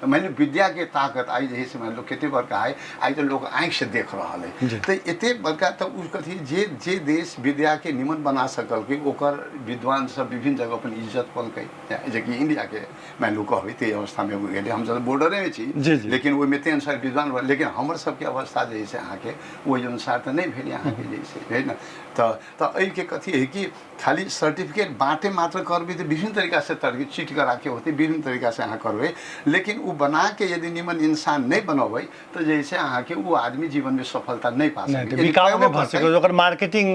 तऽ मानि लिअ विद्याके ताकत आइ जे है से मानि लिअ कते बड़का है, आइ तऽ लोक आँखिसँ देख रहल है। तऽ एते बड़का तऽ ओ कथी जे जे देश विद्याके निमन बना सकलकै, ओकर विद्वान सब विभिन्न जगह अपन इज्जत पलकै, जेकि इंडियाके मानि लिअ कहबै ताहि अवस्थामे गेलै। हमसब बॉर्डरेमे छी, लेकिन ओहिमे ताहि अनुसार विद्वान, लेकिन हमर सबके अवस्था जे है से अहाँके ओहि अनुसार तऽ नहि भेलै अहाँके जे है से है ने। तऽ एहिके कथी है कि खाली सर्टिफिकेट बाँटे मात्र करबै तऽ विभिन्न तरीकासँ तर चिट कराके होतै, विभिन्न तरीकासँ अहाँ करबै, लेकिन ओ बनाके यदि निमन इंसान नहि बनबै तऽ जे छै अहाँके ओ आदमी जीवनमे सफलता नहि पा सकै। बिकाउ नहि भऽ सकै, ओकर मार्केटिंग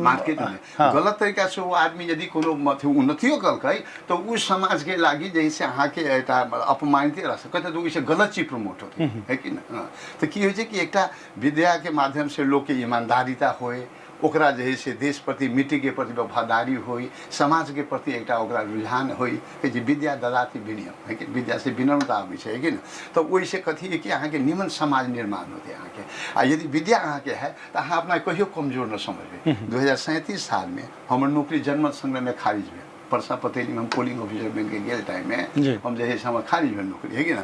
मार्केटिंग गलत तरीकासँ ओ आदमी यदि कोनो अथी उन्नतियो केलकै तऽ ओ समाजके लागि जे से अहाँके एकटा अपमानिते रह सकै, तऽ ओहिसँ गलत चीज प्रमोट होतै है कि नहि। तऽ की होइ छै कि एकटा विद्याके माध्यमसँ लोकके ईमानदारिता होइ, ओकरा जे है से देश प्रति, मिट्टीके प्रति वफादारी होइ, समाजके प्रति एकटा ओकरा रुझान होइ। कहै छै विद्या ददाति विनयम, है कि विद्यासँ विनम्रता अबै छै, है कि नहि। तऽ ओहिसँ कथी है कि अहाँके निमन समाज निर्माण होतै अहाँके। आ यदि विद्या अहाँके है तऽ अहाँ अपना कहियो कमजोर नहि समझबै। 2037 सालमे हमर नौकरी जनमत संग्रहमे खारिज भेल। परसा पतेलीमे हम पोलिंग ऑफिसर बनिके गेल टाइममे हम जे है से हमर खारिज भेल नौकरी, है कि ना।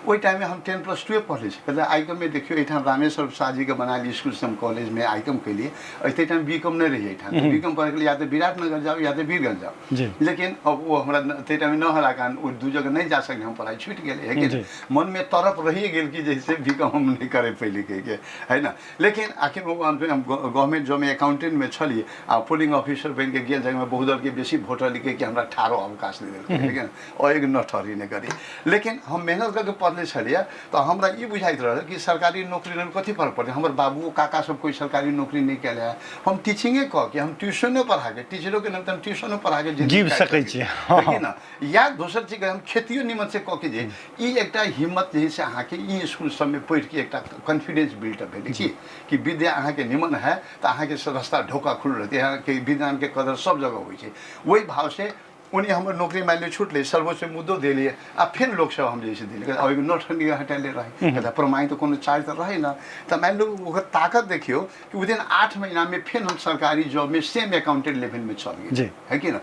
ओहि टाइममे हम 10+2 पढ़ले छी। कहले आइकममे देखियौ, एहिठाम रामेश्वर शाह जीके बनायल स्कूलसँ हम कॉलेजमे आइकम केलियै। एते टाइम बी कॉम नहि रही एहिठाम, बी कॉम पढ़ैके लिए या तऽ विराटनगर जाउ या तऽ वीरगंज जाउ, लेकिन अब ओ हमरा ताहि टाइममे न होला कारण ओ दू जगह नहि जा सकली, हम पढ़ाइ छूटि गेलै, है कि। मनमे तड़प रहिए गेल कि जैसे बी कॉम हम नहि करै पैली कहिके, है ना। लेकिन आखिर ओ अन्तमे हम गवर्नमेंट जॉबमे अकाउंटेंटमे छलियै आ पोलिंग ऑफिसर बनिके गेल जगहमे बहुत दलके बेसी वोटर लिखे कि हमरा ठाढ़ो अवकाश नहि देलकै, लेकिन अएग न ठहरी नहि करी। लेकिन हम मेहनत करके पढ़ले छलियै तऽ हमरा ई बुझाइत रहल कि सरकारी नौकरी लेल कथी फर्क पड़तै। हमर बाबुओ काका सब कोइ सरकारी नौकरी नहि कयले है, हम टीचिंगे कऽ के, हम ट्यूशनो पढ़ाके, टीचरोके नाम तऽ हम ट्यूशनो पढ़ाके जीव सकै छी है ना। या दोसर चीज हम खेतियो निमन से कऽ के जे ई एकटा हिम्मत जे है से अहाँके ई स्कूल सबमे पढ़िके एकटा कॉन्फिडेंस बिल्डअप भेलै कि विद्या अहाँके निमन है तऽ अहाँके रास्ता ढोका खुलल रहतै, अहाँके विज्ञानके कदर सब जगह होइ छै। ओहि भावसँ ओनी हमर नौकरी मानि लिअ छुटलै, सर्वोच्च मुद्दो देलियै आ फेर लोकसभ हम जे छै देलियै ओहिमे नौटंकी हटेले रहै तऽ प्रमाणित कोनो चार्ज तऽ रहै ने। तऽ मानि लिअ ओकर ताकत देखियौ कि विदिन 8 महीनामे फेर हम सरकारी जॉबमे सेम अकाउंटेंट लेवलमे चल गेल, है कि ना।